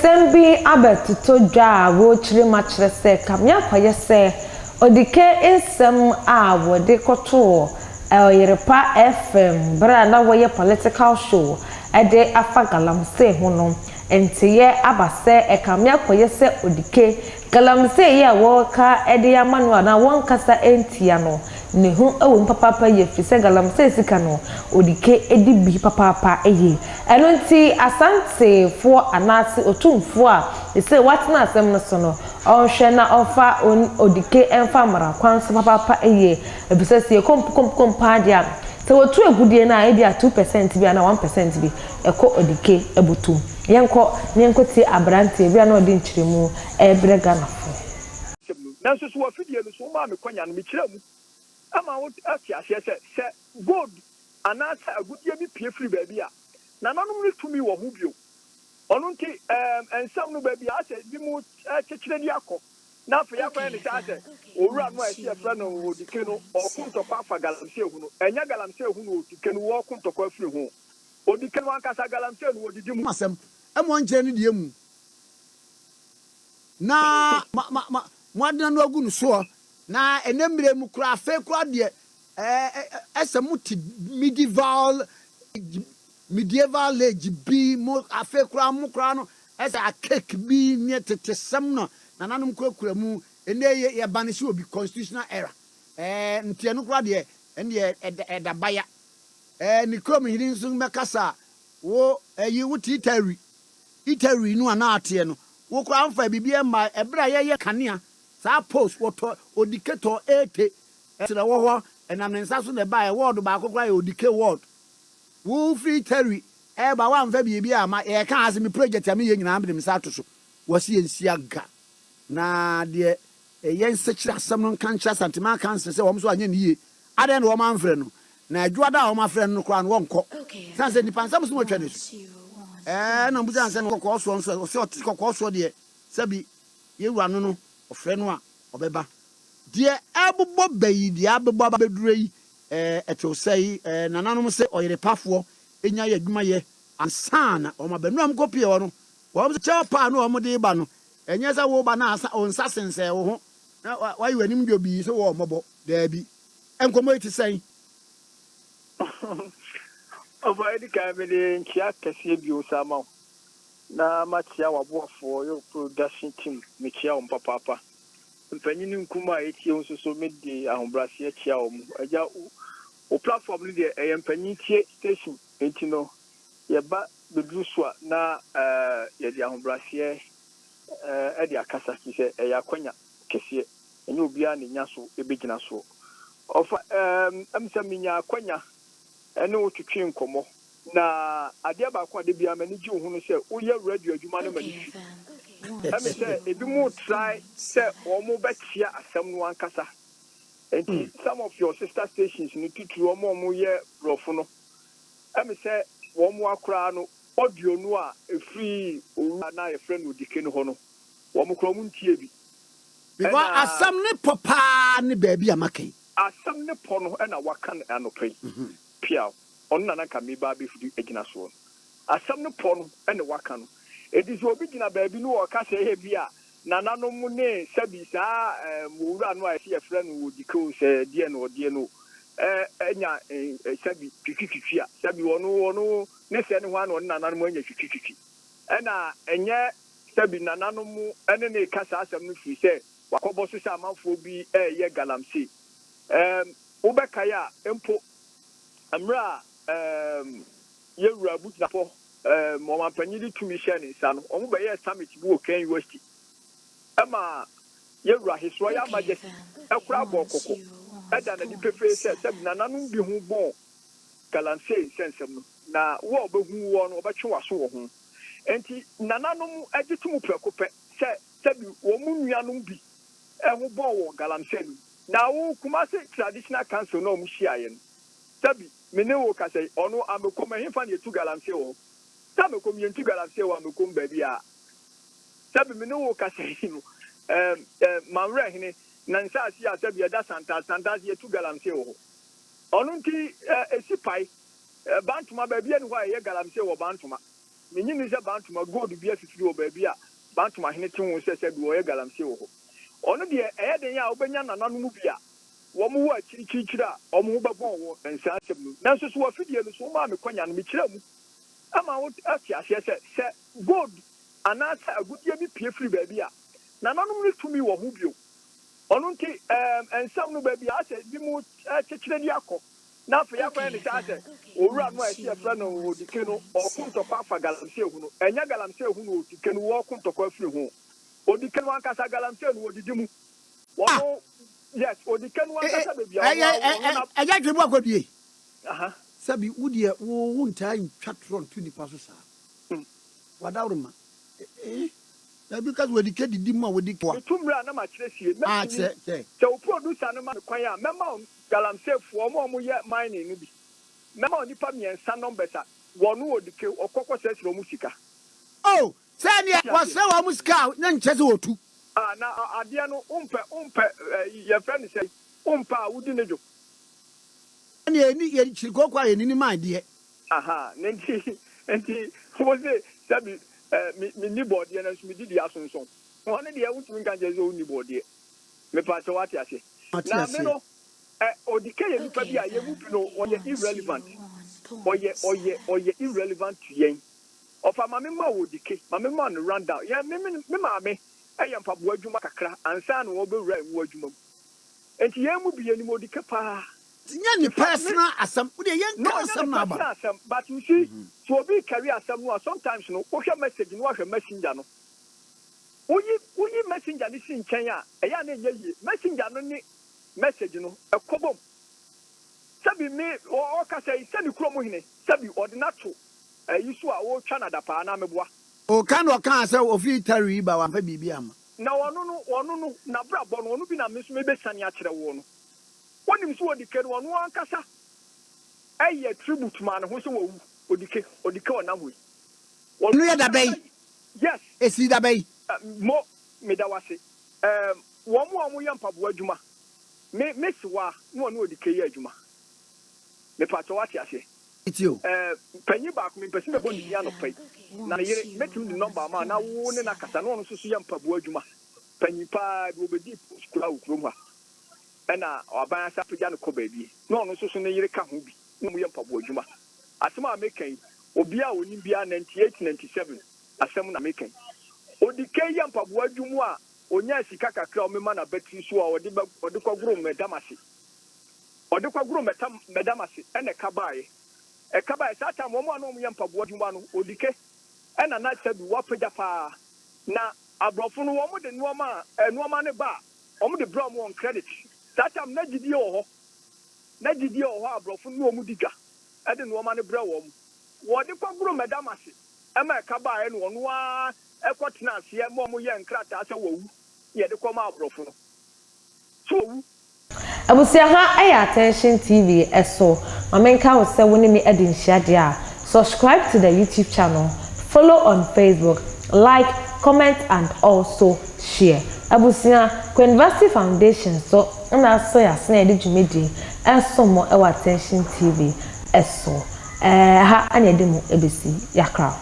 Nsɛm bi abɛtotɔ dwa a wɔrekyerɛ mu akyerɛ sɛ Kame akɔyɛ sɛ Odike nsɛm a wɔde kɔtoo Oyerepa FM berɛ a na wɔyɛ political show de afa galamsey ho no nteyɛ aba sɛ ɛkame akɔyɛ sɛ Odike galamsey yi a wɔreka de ama no anaa wɔnkasa ntia no ne ho wɔ mu papaapa yie ɛfiri sɛ galamsey sika no Odike di bi papaapa yie. Ɛno nti Asantefoɔ anaase Otumfoɔ a seesei watena asɛm no so no ɔnhwɛ na ɔmfa Odike mfa mmara kwan so papaapa yie ɛfiri sɛ sɛ yɛkɔ kom paa deɛ a sɛ wɔtu agudeɛ no a ebia 2% bi anaa 1% bi ɛkɔ Odike bɔtɔm. Yɛnkɔ na yɛnkɔtie aberanteɛ bi a na ɔde nkyerɛmu rebrɛ Ghanafoɔ. Nanso so wɔ afidie no so womaa me kwanya no mekyerɛɛ mu ma wo te aseɛ sɛ, sɛ gold anaasɛ agudeɛ bi pue firi baabi a, nananom no tumi wɔ ho bio. Ɔno nti ɛɛm nsɛm no baabi a asɛ binom kyekyere de akɔ na afei akɔyɛ no sɛ asɛ owura no a ɛsɛ yɛfrɛ no Odike no ɔɔko ntɔkwa afa galamsey ho no, ɛnyɛ galamsey ho na Odike no wɔɔko ntɔkwa afiri ho. Odike no ankasa galamsey no wɔdidi mu. Asɛm, ma ɔnkyerɛ ne deɛ mu, na ma, ma, ma, moadena no agu no soɔ, na ɛnɛ mmerɛ mu koraa, afei koraa deɛ, ɛɛ, ɛsɛ mote medieval, medieval age bi, mo, afei koraa, mo koraa no, ɛsɛ archaic bi ne tetesɛm na nananom kurakura mu, ɛnɛ yɛ, yɛba no sɛ obi constitutional era, ɛɛ, nti ɛno koraa deɛ, ɛndeɛ ɛda, ɛda baya. Ɛɛ, ne kurom hene nso mmɛkasa a, wo, ɛyi, wote Italy, Italy no a na ateɛ no, wo koraa mfa biribiara mmae. Ɛberɛ a yɛyɛ kanea, saa post, wɔtɔ Odike tɔ ete, ɛserɛ wɔ hɔ, ɛnam ne nsa so na ɛbaeɛ, ward baako koraa yɛ Odike ward. Wo firi Italy ɛreba, woamfa biribiara amma, yɛreka ha sɛ me project a meyɛ nyinaa mede me nsa ato so, wɔse yɛnsi aga. Na deɛ ɛyɛ nsekyerɛ asɛm no nka nkyerɛ Asanteman Council sɛ wɔn nso anyɛ no yie. Adɛn na wɔamfrɛ no? Na Adwoada a wɔafrɛ no no koraa no, wɔnkɔ. Ɛsiane sɛ nnipa nsɛm so na wɔatwa no asu. Ɛɛ, na ɔbisa no sɛ, Kɔkɔɔ soɔ nso ɛ? Ɔse, Ɔte kɔkɔɔ soɔ deɛ, sɛbi yɛn wura no no, ɔfrɛ no a, ɔbɛba. Deɛ ɛrebobɔ bɛ yi, deɛ abɛbɔ aba abɛduru yi, ɛɛ, ɛtew sɛe. Ɛɛ, nananom se ɔyerepafoɔ nya yɛ adwuma yɛ ansa na wɔaba. Nnura a wɔkɔpie hɔ no, wɔn se kyɛw pa a na wɔde reba no, ɛnyɛ sɛ woreba na wo nsa sensɛn wo ho na woayɛ w'anim dwobii sɛ wɔɔ mmɔbɔ. Daabi. Nkɔmmɔ yi te sɛn? Ɔfa, edi kan mede nkyia kɛseɛ bio san ma wo na makyia w'aboafoɔ, yɛ production team, mekyia wɔn papaapa. Mpanyin ne nkumaa a yɛtie wo nso so mede ahobrɛaseɛ kyia wɔn. Agya, wo platform no deɛ ɛyɛ mpanyin tie station, enti no yɛba bɛduru so a na yɛde ahobrɛaseɛ de akasa firi sɛ ɛyɛ akwanya kɛseɛ. Ɛnyɛ obiara na enya so begyina soɔ. Ɔfa ɛɛm ɛm sɛ menya akwanya ne wo twetwe nkɔmmɔ. Na adeɛ baako a da biara m'ani gye wo ho no sɛ woyɛ radio adwuma no ma no fi. Ɛme sɛ ebinom retrae sɛ wɔn bɛkyea asɛm no ankasa. Nti some of your sister stations no titiriw wɔn a wɔyɛ borɔfo no, ɛme sɛ wɔn akoraa no audio no a ɛfiri owura no a yɛfrɛ no Odike no hɔ no, wɔn koraa wɔn ntie bi. Because Ɛna. Asɛm ne pɔ paa ne baabi a maka yi. Asɛm ne pɔ no na waka no anɔpa yi. Piaw, ɔno na na nka mereba abɛfiri agyina soɔ no. Asɛm no pɔ no na waka no. Enti sɛ obi gyina baabi na ɔreka sɛ ebia nananom ne sɛbi saa ɛɛm owura no a yɛse yɛfrɛ no Odike o, sɛ deɛn na ɔdeɛ no o, ɛɛ anya sɛbi twitwitwitwi a, sɛbi ɔno ɔno ne sɛ ne hwan na ɔne nananom anya twitwitwitwi. Ɛna ɛnyɛ Sɛbi nananom ne no reka saa asɛm no firi sɛ wakɔbɔ so sɛ amanfoɔ bi reyɛ galamsey. Ɛɛm, wobɛkae a, mpo mmerɛ a ɛɛm, yɛn wura Abugyinapɔ, ɛɛm, ɔmanpanyin de tumi hyɛɛ ne nsa no, wɔn bɛyɛɛ summit bi wɔ KNUST ɛma yɛn wura His Royal Majesty koraa bɔɔ kɔkɔ da no adi pefee sɛ sɛbi nananom bi ho bɔn galamsey nsɛnsɛm no, na wo a wɔbɛhu woɔ no, wɔbɛtwe w'aso wɔ ho. Enti nananom gye to mu prɛko pɛ sɛ sɛbi wɔn nuanom bi ho bɔɔ wɔ galamsey no mu. Na wo Kumasi Traditional Council no a wɔhyiaeɛ no, sɛbi me ne wo rekasa yi, ɔno Amekom, ɛhefa na yɛtu galamsey wɔ hɔ? Sɛ Amekom, yɛntu galamsey wɔ Amekom baabiara. Sɛbi me ne wo rekasa yi no, ɛɛm, ɛɛm, Manwerɛ hene, na nsaase a sɛbi ɛda Santase, Santase yɛtu galamsey wɔ hɔ. Ɔno nti, ɛɛ, ɛsi pae, ɛɛ, Bantoma, baabiara nni hɔ a yɛyɛ galamsey wɔ Bantoma. Minnye nni sɛ Bantama gold bi afifiri wɔ baabi a Bantama hene te ho sɛ sɛbi wɔyɛ galamsey wɔ hɔ. Ɔno deɛ, ɛyɛ den a wobɛnya nananom bi a wɔwɔ akyirikyirikyiri a wɔn ho bɛbɔn wɔ nsaa asɛm no mu. Nanso so wɔ afidie no so womaa me kwanya no, mekyerɛɛ mu ma wote aseɛ sɛ, sɛ gold anaasɛ agudeɛ bi pue firi baabi a, nananom no tumi wɔ ho bio. Ɔno nti, ɛɛm, nsɛm no baabi a asɛ binom kyekyere de akɔ, na afei akɔyɛ no sɛ asɛ owura no a ɛsɛ yɛfrɛ no Odike no, ɔreko ntɔkwa afa galamsey ho no, ɛnyɛ galamsey ho na Odike no wɔreko ntɔkwa afiri ho. Odike no ankasa, galamsey no, wɔdidi mu. Wɔno, yes, Odike no ankasa baabi a ɔno a, ɔno na. Ɛyɛ adwene mu akɔdue. Aha. Sɛbi, wo deɛ, wo, wontaa ntwa torɔ nto nnipa so saa. W'adaworoma, eh. Dabi ka sɛ wɔde ka didi mu a wɔde ka. Metu mmerɛ a na makyerɛ sie. Ah, Mɛtumi, kyerɛ, kyerɛ. sɛ wo producer no ma me kwan a, mɛma wo galamseyfoɔ, wɔn a wɔyɛ mining no bi. Mɛma wo nnipa mmiɛnsa numbers a wɔn wɔde ke, wɔkɔ kɔsrɛsrɛ wɔn sika. Oh, sɛ ɛneɛ Wote aseɛ? wɔsrɛ wɔn sika a, na nkyerɛ sɛ wɔtu. Ah, na adeɛ no, wompɛ, wompɛ, eh, yɛfrɛ no sɛn, wompɛ a wodi ne dwo. Ɛneɛ yɛni, yɛkyiri kooko a yɛnini man deɛ. Aha, ne nti, nti wo se sɛbi eh, me, menni bɔɔdeɛ nanso medi deɛ asonsɔn. Ɔno deɛ wontumi nka nkyerɛ sɛ wonni bɔɔdeɛ. Mepakyɛ woate aseɛ? Mate Na me aseɛ. no, eh, Odike yɛ nipa bi a yɛn mu bi no ɔyɛ irrelevant. Ɔyɛ, ɔyɛ, ɔyɛ irrelevant to yɛn. Ɔfa ma me ma wo Odike, ma me ma no rundown. Yɛn, me, me, me maame yɛ mpaboa adwuma kakra ansa na ɔrebɛwura ngo adwuma mu. Enti yɛn mu bi yɛnim Odike paa. Nyɛ ne In fact, me, personal asɛm. Wo deɛ No, yɛnka ɛnyɛ asɛm ne no aba. personal asɛm but you see sɛ obi rekari asɛm no a sometimes no wohwɛ message no woahwɛ messenger no woyi woyi messenger no si nkyɛn a ɛyɛ a na ɛnyɛ yie messenger no ne message no ɛkɔ bom sɛbi me ɔkasa yi sɛ ne kurom hene sɛbi ɔde no ato ayi so a ɔretwa no adapaa anaa meboa. Ɔka na ɔkaa sɛ ɔfiri Italy reba wamfa biribi amma. Na ɔno no ɔno no n'abrabɔ no ɔno bi na me nso mebɛsiane akyerɛ woɔ no wonim sɛ ɔdike no ɔno ankasa yɛ tribute maa ne ho sɛ wawu, Odike, Odike ɔnam hɔ yi. Ɛno Ɔno yɛ da ankasa bɛn? Yes. Ɛsii da bɛn? Mo, meda wo ase. Ɛɛm, wɔn a wɔyɛ mpaboa adwuma, me, me sewaa na ɔne Odike yɛ adwuma. Mepakyɛ woate aseɛ? Metie o. Ɛɛm, panyin baako, mempɛ sɛ mɛbɔ ne din anɔpa yi, na ne yere, mɛtumi de nɔmba ama wo na wo ne no akasa, na ɔno nso so yɛ mpaboa adwuma, panyin paa bi, ɔbɛdii post koraa wɔ kurom ha. Ɛna aban asa apagya no kɔ baabi na ɔno nso so ne yere ka ho bi na wɔyɛ mpaboa adwuma. Asɛm a meka yi, obiara a ɔnim biara 98, 97 asɛm na meka yi. Ɔdi kan yɛ mpaboa adwum a ɔnyaa sika kakra a ɔmema no abatiri so a ɔde bɛ ɔde kɔgoro mmɛdamase. Ɔde kɔgoro mmɛtam mmɛdamase ɛna ɛka baeɛ. Ɛka baeɛ saa time wɔn a na wɔyɛ mpaboa adwuma no ɔdi ke ɛna na sɛbi wapagya paa na aborɔfo no wɔn de nnoɔma a nnoɔma no ba a Wɔn de brɛ wɔn on credit. Saa time no na gyidie wɔ hɔ. Na gyidie wɔ hɔ a aborɔfo no ne wɔn di dwa de nnoɔma no brɛ wɔn. Wɔde kɔ goro madam ase ma ɛka baeɛ no ɔno ara kɔ tena aseɛ ma wɔn yɛɛ nkrataa sɛ wawu na yɛde kɔ maa aborɔfo no sɛ wawu. Abusua ha yɛ Attention TV so ma menka wo sɛ wo ne me adi nhyia deɛ a, subscribe to the YouTube channel, follow on Facebook, like, comment and also share. Abusua, Queenvasty Foundation so na asɔ yɛn asene a yɛde dwumadie resom mo wɔ Attention TV so. Ɛha na yɛde mo bɛsi. Yɛakra wo.